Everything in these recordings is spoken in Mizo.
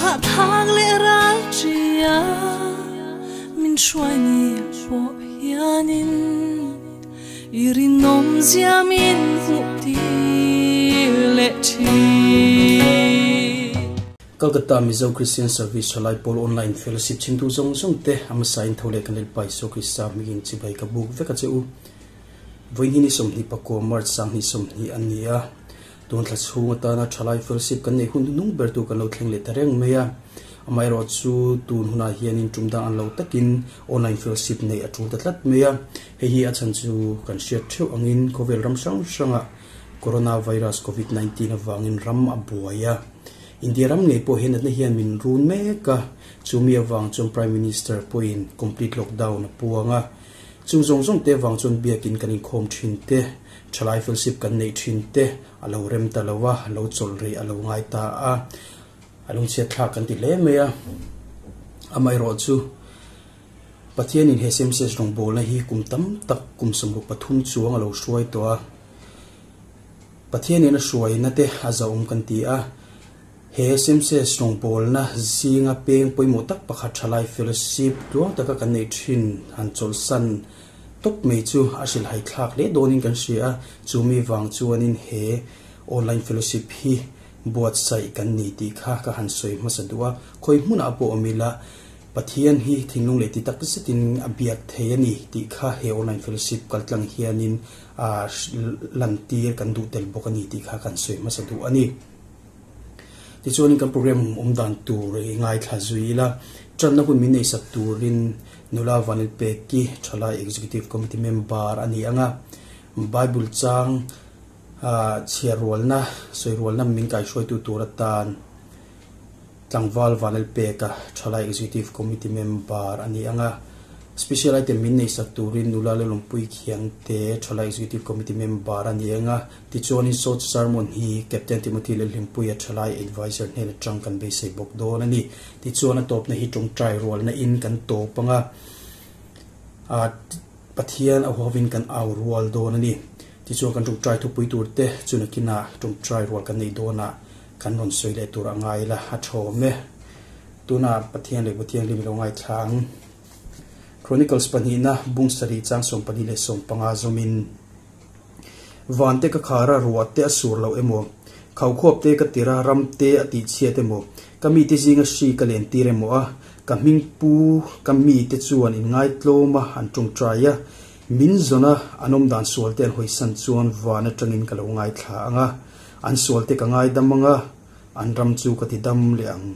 Hahthlak leh ral ṭia min hruai ni pawh hianin i rinawmzia min hmuh tir leh ṭhin. Calcutta Mizo Christian Service Thalai Pawl Online Fellowship chhimtu zawng zawng te a hmasain tho leh kan Lalpa Isua Krista hmingin chibai ka buk vek a che u. Vawiin hi ni 24 March 2020 a ni a. Tun thla chhung atana thalai fellowship kan neih hun hnung ber tur kan lo thleng leh ta reng mai a. Amaherawh chu tun hunah hianin tum dang an lo takin online fellowship neih a tul ta tlat mai a. Hei hi a chhan chu kan hriat theuh angin khawvel ram hrang hrangah coronavirus covid 19 avangin ram a buai a. India ram ngei pawh he natna hian min run mek a, chumi avang chuan Prime Minister pawhin complete lockdown a puang a. Chung zawng zawng te vang chuan biakin kan inkhawm thin te, thalai fellowship kan neih thin te a lo rem ta lo a, a lo chawlh rei a lo ngai ta a, a lungchhiat thlak kan ti hle mai a. Amaherawh chu Pathianin he Semses rawngbawlna hi kum tam tak, kum 63 chuang a lo hruai tawh a. Pathianin a hruaina te a zahawm kan ti a. He Semses rawngbawlna zinga peng pawimawh tak pakhat thalai fellowship tluang taka kan neih thin han chawlhsan tawp mai chu a hrilhhai thlak hle dawnin kan hria a, chumi vang chuanin he online fellowship hi buatsaih kan ni tih kha ka han sawi hmasa duh a, khawi hmunah pawh awm ila Pathian hi thinlung leh ti tak zetin a biak thei a ni tih kha he online fellowship kaltlang hianin a lantir kan duh tel bawk a ni tih kha kan sawi hmasa duh a ni. Tichuanin kan program awm dan tur i ngaithla zui ila, tanna hun min neihsak turin Nula Vanilpeki Thalai Executive Committee member a ni ang a, Bible chang chhiar rualna, sawi rualna min kaihruaitu tur atan Tlangval Vanilpeka Thalai Executive Committee member a ni ang a. Special item min neihsak turin Nula Lalawmpui Khiangte Thalai Executive Committee member a ni ang a. Tichuanin Short Sermon hi Captain Timothy Lalhlimpuia Thalai Adviser hnen atang kan beisei bawk dawn a ni. Tichuan a tawpna hi tawngtai rualna in kan tawp ang a, Pathian a huavin kan au rual dawn a ni. Tichuan kan tawngtai thupui tur te chu nakinah tawngtai rual kan neih dawnah kan rawn sawi leh tur a ngai la, a thawm e. Tunah Pathian leh Pathianghlim i lo ngaithla ang. Chronicles pahnihna bung sarih chang 12 leh 15 zawmin. Van te ka khar a, ruah te a sur loh emaw, khaukhuap te ka tir a, ram te a tihchhiat emaw, ka mite zinga hri ka len tir emaw a, ka hming pu ka mite chuan in ngaitlawm a, an tawngtai a, min zawn a, an awmdan sual te an hawisan chuan van atangin ka lo ngaithla ang a, an sual te ka ngaidam ang a, an ram chu ka ti dam leh ang.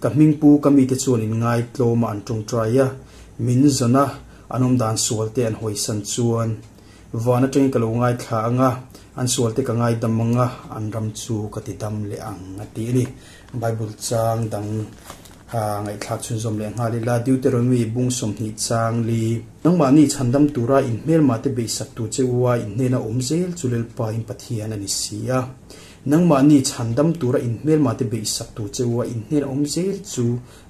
Ka hming pu ka mite chuan in ngaitlawm a, an tawngtai a, min zawn a, an awmdan sual te an hawisan chuan Van atangin ka lo ngaithla ang a, an sualte ka ngaidam ang a, an ram chu ka ti dam leh ang a ti a ni. Bible chang dang ngaihthlak chhunzawm leh nghal ila, Deuteronomy bung 20 chang li. Nangmahni chhandam tura in hmelmahte beihsak tu che u a, in hnena awm zel chu Lalpa in Pathian a ni si a. Nangmahni chhandam tura in hmelmahte beihsak tu che u a, in hnena awm zel chu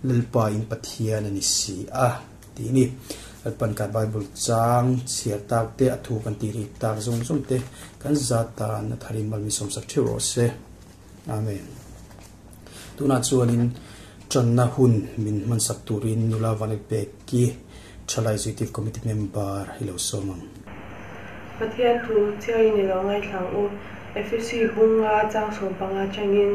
Lalpa in Pathian a ni si a. Tih a ni. Lalpan kan Bible chang chhiar tak te, a thu kan tih rik tak zawng zawng te kan zat tan a tharin mal min sawmsak theuh rawh se. Amen. Tunah chuanin tanna hun min hmansak turin nula Vanilpeki Thalai Executive Committee member i lo sawm ang. Pathian thu chhiarin i lo ngaithla ang u. Efesi bunga chang 15 atangin,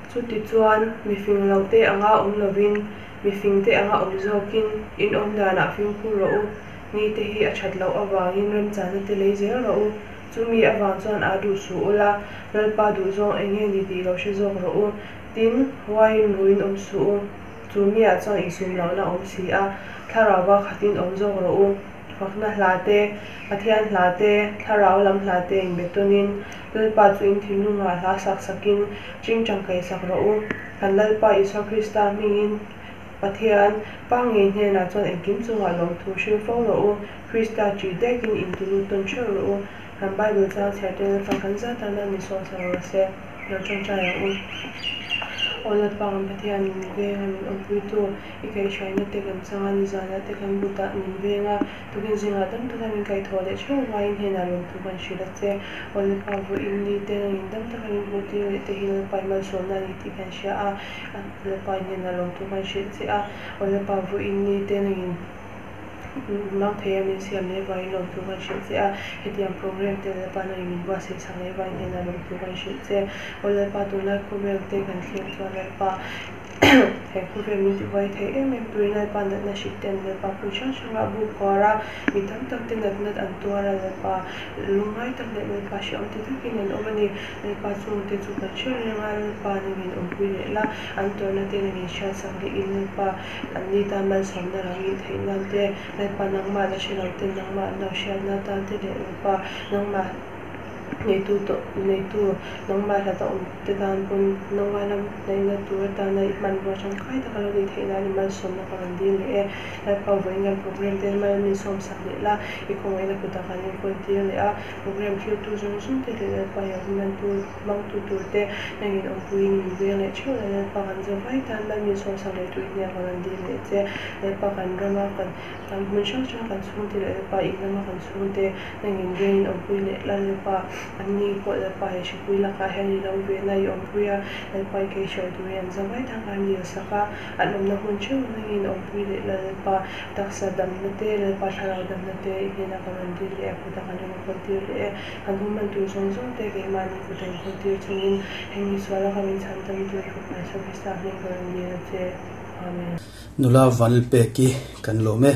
Chutichuan, mifing lote anga awm lovin, Mifing te anga awm zawkin in awm danah fimkhur rawh u, ni te hi a that loh avangin remchana te lei zel rawh u, chumi avang chuan aa duh suh ula, Lalpa duh zawng eng nge ni tih lo hre zawk rawh u, tin, huaiin ruiin awm suh u, chu miah chuan insum lohna awm si a, thlarauva khatin awm zawk rawh u, fakna hla te, Pathian hla te, thlarau lam hla te inbe tawnin, Lalpa chu in thinlungah hla sak sakin chingchang kaihsak rawh u. Kan Lalpa Isua Krista hmingin Pathian, Pa ngei hnenah chuan engkim chungah lawmthu hril fo rawh u. Krista ṭih dekin intulut tawn ṭheuh rawh u. Kan Bible chang chhiar te Lalpa kan zat tana mi sawn sak rawh se. Lo ṭawngṭai ang u. Aw Lalpa kan Pathian, min veng a, min awmpuitu, i kaihhruaina te kan chang a, nizanah te kan butah min veng a, tukin zingah dam taka min kaihthawh leh theuh vaiin hnenah lawmthu kan hrilh a che. Aw Lalpa, vawiin ni te nangin dam taka min hmuh tir leh te hi Lalpa i malsawmna a ni tih kan hria a, Lalpa i hnenah lawmthu kan hrilh che a. Aw Lalpa, vawiin ni te nangin. Mang thei a min siam leh vaiin lawmthu kan hrilh che a, hetiang program te Lalpa nangin min buatsaih sak leh vaiin hnenah lawmthu kan hrilh che. Aw Lalpa tunlai khawvel te kan thlir chuan Lalpa he khawvel min tibuai thei em em turin Lalpa natna hrilh ten Lalpa hmun hrang hrangah bu khuar a, mi tam tak te natna an tuar a Lalpa lungngai tak leh Lalpa hrehawm ti takin an awm a ni. Lalpa chungte chu kan hre reng a, Lalpa nangin awmpui leh la, an tawrhna te nangin hriatsak leh in Lalpa Anni tan malsawmna lo nih theih nan te, Lalpa nangmah la hre lo ten nangmah an lo hriatna tan te leh Lalpa nangmah neitu tawh neitu nangmah hlata awm te tan pawn nangmah lam hnaihna tur atana i hmanrua tangkai taka lo nih theih nan i malsawmna ka rawn dil leh e. Lalpa vawiin kan program te mal min sawmsak leh la, i khawngaihna kutah kan inkawl tir leh a, program thiltu zawng zawng te leh Lalpa i awmnantu Hmangtu turte nangin awmpuiin min veng leh theuh la, Lalpa kan zo vai tan mal min sawmsak leh tuih hniak a rawn dil leh che. Lalpa kan rama kan kan hmun hrang hrang kan chhungte leh Lalpa in lama kan chhungte nangin vengin awmpui leh la, Lalpa anni pawh Lalpa he hripui lakah hian i lo ven a, i awmpui a, Lalpa i keihruai turin an zo vai tan kan dil sak a, an awmna hmun theuh nangin awmpui leh la, Lalpa taksa damna te, Lalpa thlarau damna te i hnenah kan rawn dil leh a, kutah kan rawn kawl tir leh e. Kan hum man tur zawng zawng te keimahni kut a inkhawm tir chungin heng mi suala ka min chhan tam tu i Fapa Isua Krista hming ka rawn dil a che. Amen. Nula Vanlalpeki kan lawm e.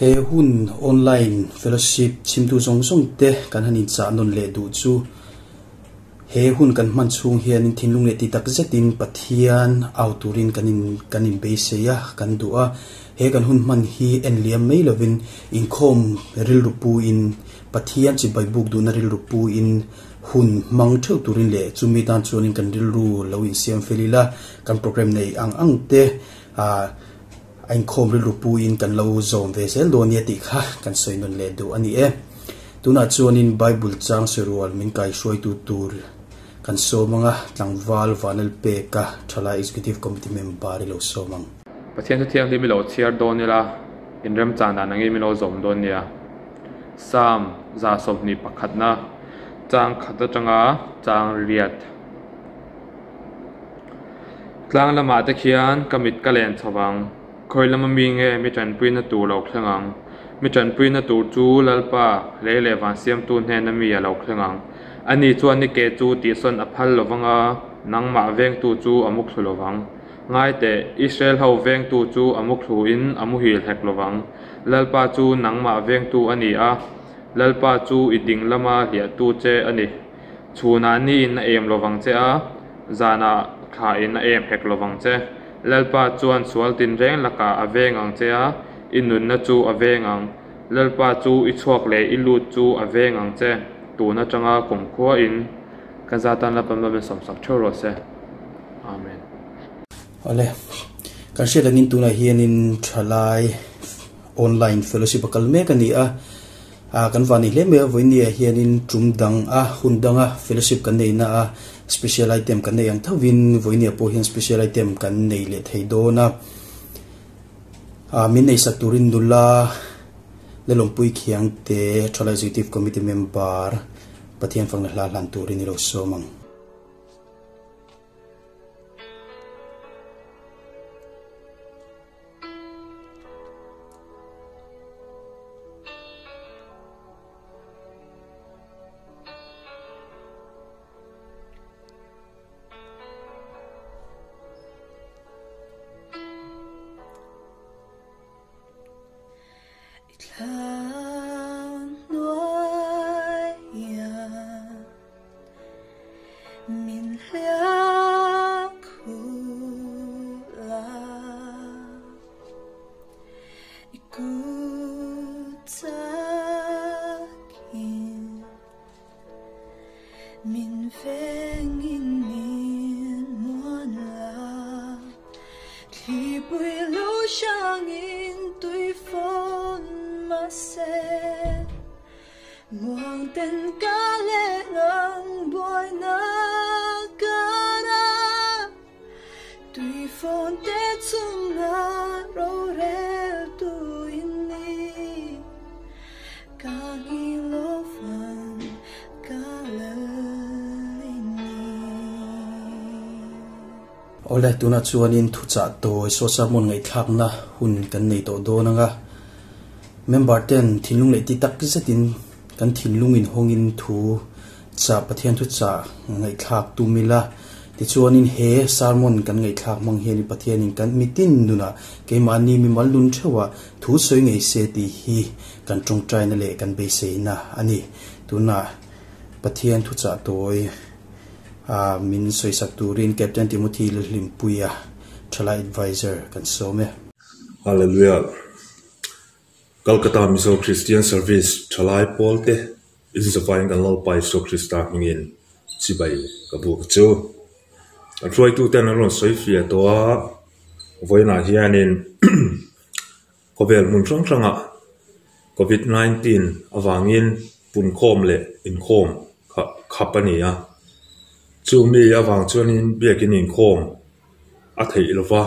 He hun online fellowship chhimtu zawng zawng te kan han inchah nawn leh duh chu he hun kan hman chhung hianin thinlung leh ti tak zetin Pathian au turin kan in kan inbeisei a, kan duh a. He kan hun hman hi en liam mai lovin inkhawm rilru puin Pathian chibai buk duhna rilru puin hun hmang theuh turin leh chumi tan chuanin kan rilru lo insiam fel ila, kan program nei ang ang te ah a inkhawm rilru puin kan lo zawm ve zel dawn nia tih kha kan sawi nawn leh duh a ni e. Tunah chuanin Bible chang sawirual min kaihruaitu tur kan sawm ang a, tlangval Vanlalpeka Thalai Executive Committee member i lo sawm ang. Pathian thu thianghlim i lo chhiar dawn ila, inremchan dan angin min lo zawm dawn nia. Psalm 121na chang khat atanga chang riat. Tlang lamah te khian ka mit ka len chho vang. Khawi lama mi nge mi tanpuina tur lo thleng ang? Mi tanpuina tur chu Lalpa, lei leh van siamtu hnena mi a lo thleng ang. Ani chuan ni ke chu tihsawn a phal lo vang a, nangmah vengtu chu a mu thlu lo vang. Ngai teh, Israel ho vengtu chu a mu thluin a muhil hek lo vang. Lalpa chu nangmah vengtu a ni a, Lalpa chu i ding lama hliahtu che a ni. Chhunah niin a em lovang che a, zanah thlain a em hek lovang che. Lalpa chuan sual tinreng lakah a veng ang che a, i nunna chu a veng ang. Lalpa chu i chhuak leh i lut chu a veng ang che, tun atanga kumkhuain ka za tan Lalpa malmin sawmsak theuh rawh se. Amen. Awle, kan hriat angin tunah hianin thalai online fellowship a kal mek a ni a. Ah kan van ni hle mai a, vawinia hianin tum dang a, hun danga fellowship kan neihna a special item kan nei ang thovin vawinia pawh hian special item kan nei leh thei dawn a. Ah min neihsak turin nula Lalawmpui Khiangte Thalai Executive Committee member Pathian fakna hla hlan turin i lo sawm ang. Awle, tunah chuanin thuchah tawi saw sermon ngaihthlakna hun kan nei tawh dawn anga member ten thinlung leh ti tak zetin kan thinlung in hawngin thu chah Pathian thuchah ngaihthlak tum ila. Tichuanin he sermon kan ngaihthlak hmang hianin Pathianin kan mitin nunah keimahni mimal nun theuhah thu sawi ngei se tih hi kan tawngtaina leh kan beiseina a ni. Tunah Pathian thuchah tawi a min sawisak turin Captain Timothy Lalhlimpuia Thalai Adviser kan sawm e. Hallelujah. Calcutta Mizo Christian Service Thalai pawl te in zavain kan Lalpa Isua Krista hmingin chibai ka buk chu. Kan hruaitu ten an rawn sawi fiah tawh a, vawiinah hianin Khawvel hmun hrang hrangah Covid 19 avangin punkhawm leh inkhawm kha khap a ni a, chumi avang chuanin biakin inkhawm a theih lo va,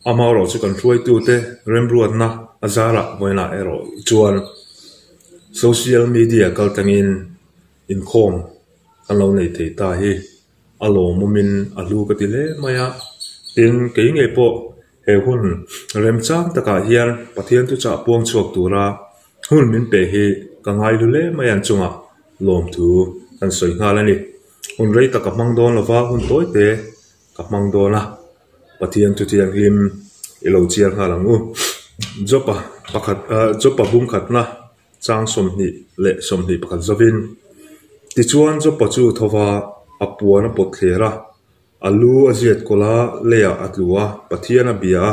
amaherawh chu kan hruaitute remruatna a zarah vawiinah erawh chuan social media kaltlangin inkhawm kan lo nei thei ta hi a lawmawmin a hlu ka ti hle mai a, tin kei ngei pawh He hun remchang takah hian Pathian thuchah puang chhuak tura hun min pe hi ka ngai lu hle mai an chungah lawmthu kan sawi nghal a ni. Hun rei tak ka hmang dawn lova, hun tawi te ka hmang dawn a, Pathian thu thianghlim i lo chiar nghal ang u. Jopa pakhat Jopa bungkhatna chang 20 leh 21 zovin, Tichuan Jopa chu thova a puan a pawt thler a, A lu a ziat kawlh a, leiah a tlu a, Pathian a bia a,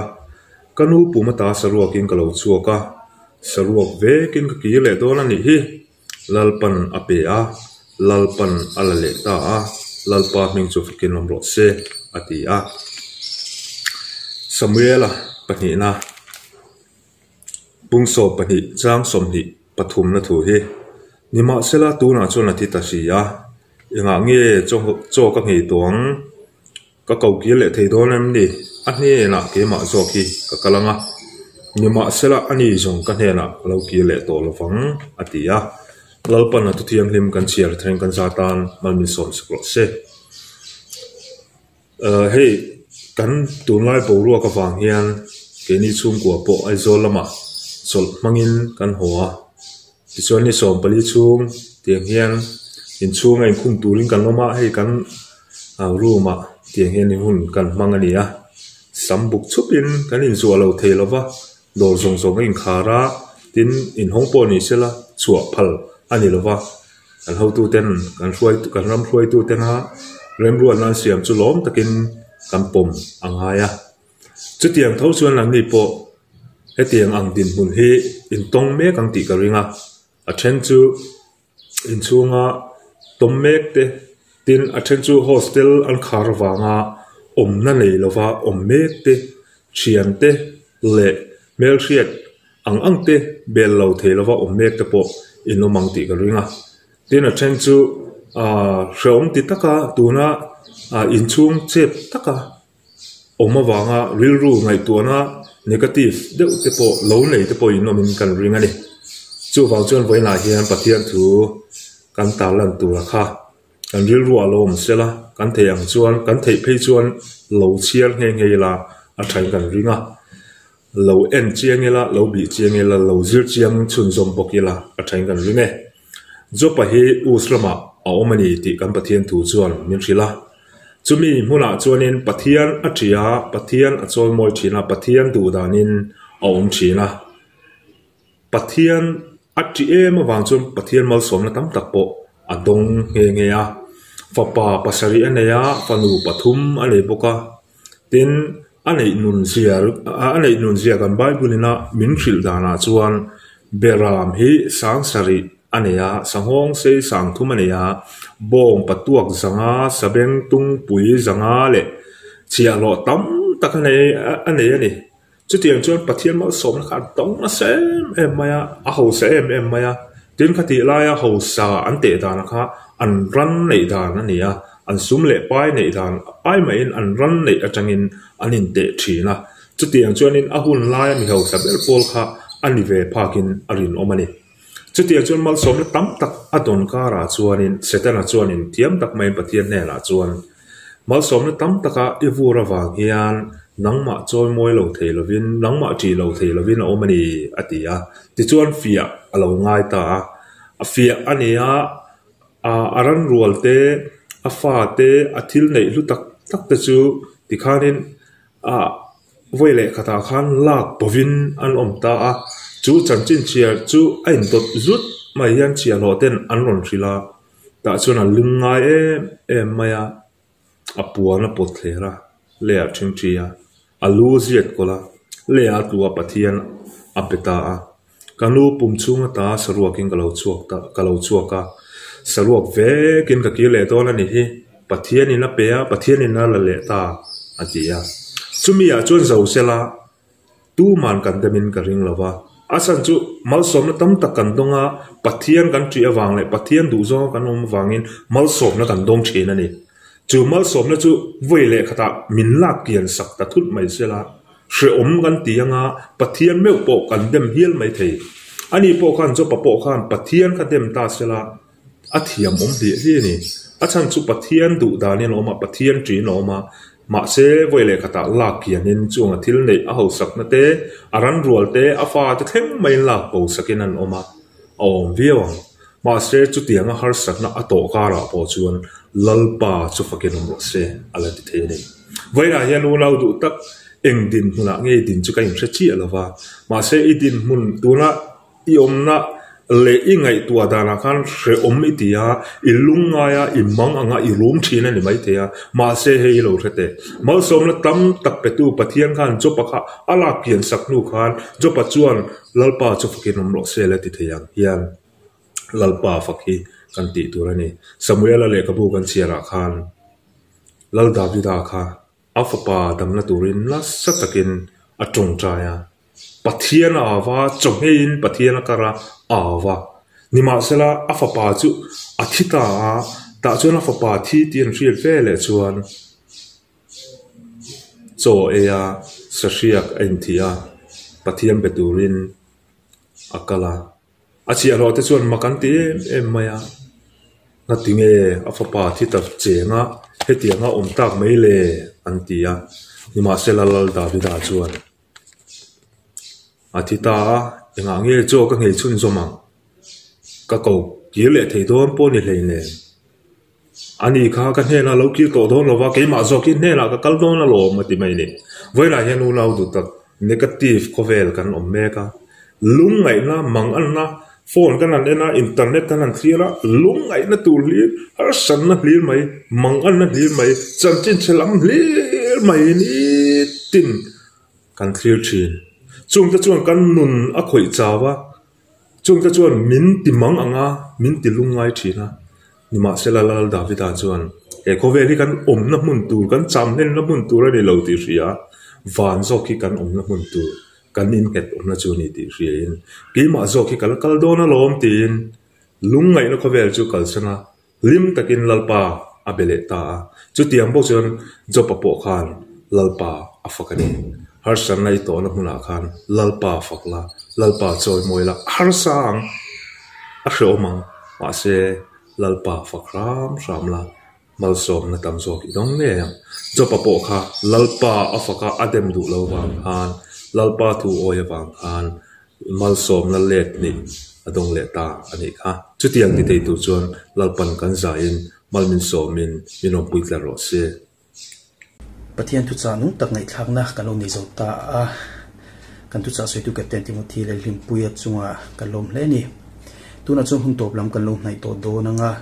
Ka nu pum ata saruakin ka lo chhuak a, saruak vekin ka kir leh dawn a nih hi. Lalpan a pe a, Lalpan a la leh ta a, Lalpa hming chu fakin awm rawh se, a ti a. Samuela pahnihna Pung 12 chang 23 na thu hi, Nimahsela tunah chuan a thi ta si a, engah nge chaw ka nghei tawh ang? Ka ko kir leh thei dawn em ni? A hnenah keimah zawk hi ka kal ang a, nimahsela ani zawng ka hnenah ka lo kir leh tawh lo vang, a ti a. Lalpan a thuthianghlim kan chhiar thleng kan za tan malmin sawm sak rawh se. Hei kan tunlai boruak avang hian keini chhungkua pawh Aizawl lamah chawlh hmangin kan haw a, tichuan ni 14 chhung tiang hian inchhunga inkhung turin kan awm a, hei kan room ah tiang hian hun kan hmang a ni a, sam buk chhupin kan inzuah lo thei lova, dawr zawng zawng a inkhar a, tin inhawng pawh ni sela chhuah phal a ni lova. Kan hotuten, kan hruai, kan ram hruaitutena remruatna an siam chu lawm takin kan pawm a ngai a. Chutiang tho chuan nangni pawh hetiang ang dinhmun hi intawng mek ang tih ka ring a. A then chu inchhunga tawm mek te, tin a then chu hostel an khar avanga awmna nei lova awm mek te, thiante leh hmelhriat Ang ang te bel lo thei lova awm mek te pawh in awm ang tih ka ring a. Tin a then chu aah hrehawm ti taka tuna aah inchhung chep taka awm avanga rilru ngaihtuahna negative deuh te pawh lo nei te pawh in awmin kan ring a ni. Chuvang chuan vawiinah hian Pathian thu kan tarlan tura kha kan rilru a lo awm sela, kan theih ang chuan kan theih phei chuan lo chhiar nghe nghe ila a thain kan ring a. Lo en chiang ila, lo bih chiang ila, lo zir chiang chhunzawm bawk ila a thain kan ring e. Jopa hi Us ramah a awm a ni tih kan Pathian thu chuan min hrilh a. Chumi hmunah chuanin Pathian a ṭih a, Pathian a chawimawi ṭhin a, Pathian duhdanin a awm ṭhin a. Pathian a ṭih em avang chuan Pathian malsawmna tam tak pawh a dawng nghe nghe a. Fapa pasarih a nei a, fanu pathum a nei bawk a. Tin, a neih nun zia a neih nun zia kan Bible ina min hrilh danah chuan Beram hi sangsarih a nei a, sanghawng sei sangthum a nei a, bawng patuak zanga, sabeng tungpui zanga leh chhiahhlawh tam tak a nei a nei a ni. Chutiang chuan Pathian malsawmna kha an tawng nasa em em mai a, a hausa em em mai a. Tin, khatih laia hausa an teh dan kha an ran neih dan a ni a, an sum leh pai neih dan ai mahin an ran neih atangin an inteh thin a. Chutiang chuanin a hun laia mi hausa ber pawl kha a ni ve phakin a rinawm a ni. Chutiang chuan malsawmna tam tak a dawn karah chuanin Setana chuanin thiam tak maiin Pathian hnenah chuan. Malsawmna tam taka i vur avang hian nangmah chawimawi lo thei lovin, nangmah ṭih lo thei lovin a awm a ni, a ti a. Tichuan fiah a lo ngai ta a. A fiah a ni a, a ranrual te, a fa te, a thil neih hlu tak tak te chu tikhanin a vawi leh khatah khan lak bovin an awm ta a. Chu chanchin chhiar chu a indawt zut mai hian chhiahhlawh ten an rawn hrilh a. Tah chuan a lung ngai em em mai a, a puan a pawt thler a, leiah ṭhingṭhi a, a lu ziat kawlh a, leiah a tlu a Pathian a pe ta a. Ka nu pum chhung ata saruakin ka lo chhuak ta, ka lo chhuak a, saruak vekin ka kir leh dawn a ni hi, Pathianin a pe a, Pathianin a la leh ta, a ti a. Chumi ah chuan zo sela Tuman kan demin ka ring lo va, a chhan chu malsawmna tam tak kan dawng a, Pathian kan ṭih avang leh Pathian duhzawnga kan awm avangin malsawmna kan dawng ṭhin a ni. Chu malsawmna chu vawi leh khatah min lak kian sak ta thut mai sela, hrehawm kan ti anga Pathian meuh pawh kan dem hial mai thei. Ani pawh khan Jopa pawh khan Pathian kha dem ta sela, A thiam awm hliah hliah a ni. A chhan chu Pathian duh danin a awm a, Pathian ṭiin a awm a. Mahse, vawi leh khatah lak kianin chung a thil neih a hausakna te, a ran rual te, a fa te thleng maiin lak bo sakin an awm a, a awm viau ang. Mahse, chutianga harsatna a tawh karah pawh chuan Lalpa chu fakin awm rawh se, a la ti thei a ni. Vawiinah hian unau duh tak eng dinhmunah nge i din chu ka inhre chiah lo va. Mahse, i dinhmun tuna I awmna leh i ngaihtuah danah khan hrehawm i ti a, i lungngai a, i mang ang a, i rum thin a ni maithei a, mahse hei i lo hre teh. Malsawmna tam tak petu Pathian khan Jopa kha a lak kian sak hnu khan Jopa chuan Lalpa chu fakin awm rawh se la ti thei ang hian Lalpa fak hi kan tih tur a ni. Samuela lehkhabu kan chhiarah khan Lal Davida kha A fapa damna turin nasa takin a tawngtai a, Pathian a au va, chawhmeiin Pathian a kar a, a au va. Nimahsela, a fapa chu a thi ta a, tah chuan a fapa thi tih an hriat ve leh chuan chaw ei a, sahriak a inthih a, Pathian be turin a kal a. A chhiahhlawh te chuan mak an ti em em mai a, Ngatinge a fapa thi ta cheng a, hetiang a awm tak mai le? an ti a. Nimahsela Lal Davida chuan a thi ta a, Engah nge chaw ka nghei chhunzawm ang? Ka ko kir leh thei dawn pawh ni hleinem. Ani kha ka hnenah lo kir tawh dawn lo va, keimah zawk hi hnenah ka kal dawn alawm a ti mai ni. Vawilah hian unau duh tak negative khawvel kan awm mek a, lungngaihna, manganna, phone kan han en a, internet kan han thlir a, lungngaihna tur hlir, harsatna hlir mai, manganna hlir mai, chanchin chhe lam hlir mai nitin kan thlir thin. Chungte chuan kan nun a khawih chau a. Chungte chuan min ti mang ang a, min ti lungngai thin a. Nimahsela Lal Davida chuan, He khawvel hi kan awmna hmun tur, kan cham hlenna hmun tur a ni lo tih hria, van zawk hi kan awmna hmun tur, kan innghet awmna chu a ni tih hriain, keimah zawk hi ka la kal dawn alawm tiin lungngaihna khawvel chu kalsan a, Hlim takin Lalpa a be leh ta a. Chutiang bawk chuan Jopa pawh khan Lalpa a fak a ni. Harsatna i tawhna hmunah khan Lalpa fak la, Lalpa chawimawi la, a harsa ang, a hrehawm ang, mahse Lalpa fak hram hram la, malsawmna tam zawk i dawng ngei ang. Jopa pawh kha Lalpa a fak a, a dem duh lo vang khan, Lalpa thu awi avang khan Malsawmna let nih a dawng leh ta a nih kha. Chutiang ti thei tur chuan Lalpan kan zaiin mal min sawmin min awmpui tlar rawh se. Pathian thuchah nung tak ngaihthlakna kan lo nei zo ta a, kan thuchah sawitu Captain Timothy leh Hlimpuia chungah kan lawm hle a ni. Tunah chuan hun tawp lam kan lo hnaih tawh dawn ang a,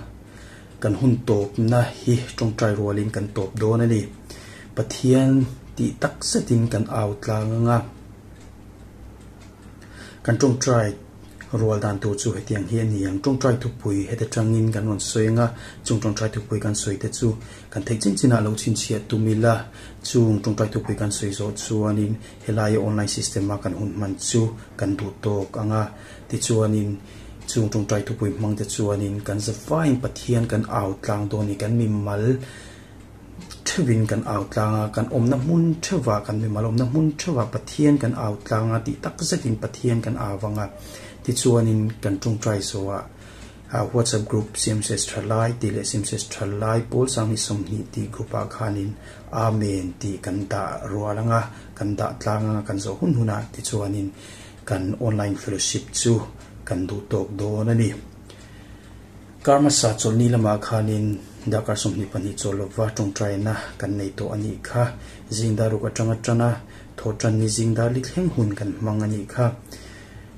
kan hun tawpna hi tawngtai rualin kan tawp dawn a ni. Pathian tih tak zetin kan au tlang ang a. Kan tawngtai rual dan tur chu hetiang hi a ni ang. Tawngtai thupui heti tangin kan rawn sawi ang a, chung tawngtai thupui kan sawi te chu kan theih chin chinah lo chhinchhiah tum ila, chung tawngtai thupui kan sawi zawh chuanin helaia online system a kan hun hman chu kan duh tawk ang a, tichuanin chung tawngtai thupui hmang te chuanin kan zavaiin Pathian kan au tlang dawn a ni, kan mimal. Theuhin kan au tlang a, kan awmna hmun theuhah, kan mimal awmna hmun theuhah Pathian kan au tlang a tih tak zetin Pathian kan au vang a, tichuanin kan tawngtai zawhah WhatsApp group CMCS Thalai tih leh CMCS Thalai Pawl Sanghnih 20 tih group ah khanin Amen tih kan dah rual anga kan dah tlang anga kan zawh hun hunah tichuanin kan online fellowship chu kan duh tawk dawn a ni. Kar hmasa chawlhni lamah khanin darkar 22 chawl lova tawngtaina kan nei tawh a nih kha. Zing dar ruk atanga tana thaw tan ni zing dar li thleng hun kan hmang a nih kha.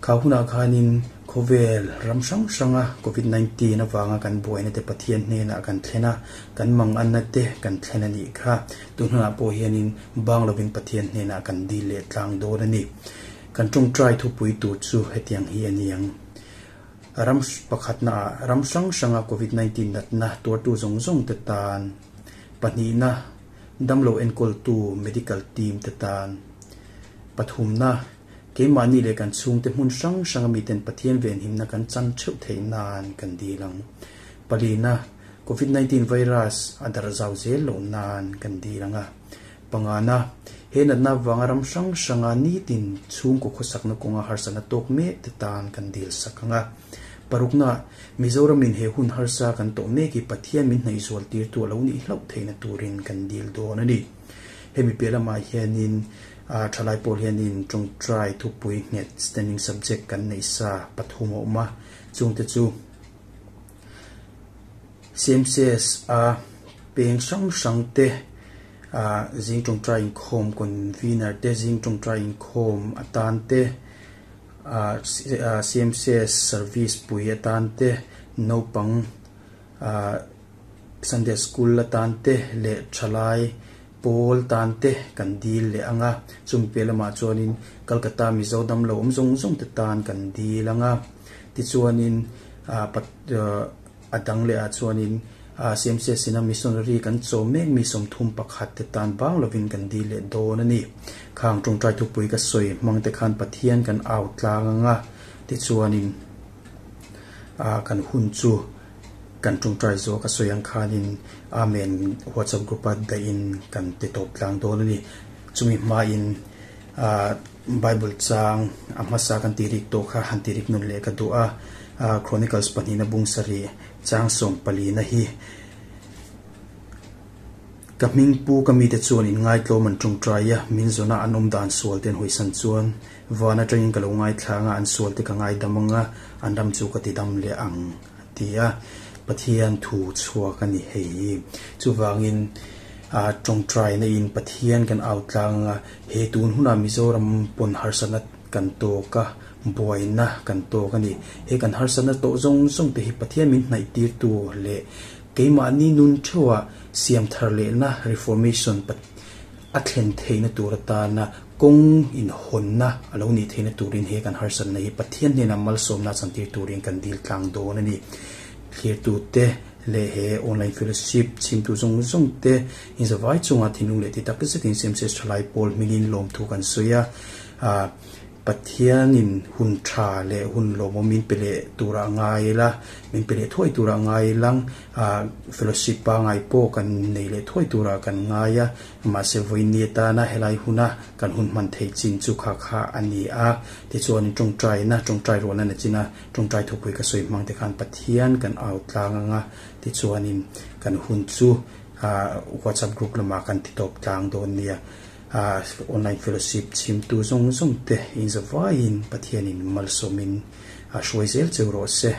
Kha hunah khanin khawvel ram hrang hranga Covid 19 avanga kan buaina te Pathian hnenah kan thlen a, kan manganna te kan thlen a nih kha. Tun hunah pawh hianin bang lovin Pathian hnenah kan dil leh tlang dawn a ni. Kan tawngtai thupui tur chu hetiang hi a ni ang. Ram pakhatnaah ram hrang hranga Covid 19 natna tuartu zawng zawng te tan, pahnihna damlo enkawltu medical team te tan, pathumna keimahni leh kan chhungte hmun hrang hranga miten Pathian venhimna kan chan theuh theih nan kan dil ang. Palina Covid 19 virus a darh zau zel loh nan kan dil ang a. Pangana, he natna avanga ram hrang hranga nitin chhungkaw khawsakna kawnga harsatna tawk mek te tan kan dil sak ang a. Parukna, Mizoramin he hun harsa kan tawh mek hi Pathian min hnaih zual tirtu a lo nih hlauh theihna turin kan dil dawn a ni. Hemi piah lamah hianin thalai pawl hianin tawngtai thupui nghet standing subject kan neih sa pathum a awm a, chungte chu CMCS a peng hrang hrang te zing tawngtai inkhawm convener te, zing tawngtai inkhawm atan te, CMCS service pui atan te, naupang Sunday school atan te leh thalai pawl tan te kan dil leh ang a. Chumi piah lamah chuanin Calcutta Mizo damlo awm zawng zawng te tan kan dil ang a. Tichuanin a dang leh ah chuanin CMCS ina missionary kan chawm mek mi 31 te tan bang lovin kan dil leh dawn a ni. Khang tawngtai thupui ka sawi hmang te khan Pathian kan au tlang ang a. Tichuanin kan hun chu kan tawngtai zawh ka sawi ang khanin Amen WhatsApp group a dahin kan ti tawp tlang dawn a ni. Chumi hmain Bible chang a hmasa kan tih rik tawh kha han tih rik nun leh ka duh a. Chronicles pahnihna bung sarih chang 14 na hi ka hming pu ka mite chuan in ngaitlawm an tawngtai a, min zawna an awm dan sual te an hawisan chuan van atangin ka lo ngaithla anga an sual te ka ngaidam anga an ram chu ka ti dam leh ang a ti a. Pathian thu chhuak a ni hei. Chuvangin tawngtai na in Pathian kan au tlang anga he tun hunah Mizoram pawn harsatna kan tawk a, buaina kan tawk a ni. He kan harsatna tawh zawng zawng te hi Pathian min hnaih tir tu leh keimahni nun theuhah siam thar lehna reformation a thlen theihna tur atana kawng inhawnna a lo nih theihna turin he kan harsatna hi Pathian hnenah malsawmna chantir turin kan dil tlang dawn a ni. Thlirtute leh he online fellowship chhimtu zawng zawng te inzavai chunga thinlung leh ti tak zetin CMCS thalai pawl hmingin lawmthu kan sawi a. Pathianin hun tha leh hun lawmawm min pe leh tura ngai la, min pe leh thuai tura ngai lang, fellowship pangai pawh kan nei leh thuai tura kan ngai a. Mahse vawiin atana helai huna kan hun hman theih chin chu kha kha a ni a. Tichuanin tawngtaina, tawngtai ruahna na china tawngtai thupui ka sawi hmang te khan Pathian kan au tlang anga tichuanin kan hun chu WhatsApp group lamah kan ti tawp tlang dawn nia. Online fellowship chhimtu zawng zawng te inzavaiin Pathianin malsawmin a hruai zel cheu rawh se.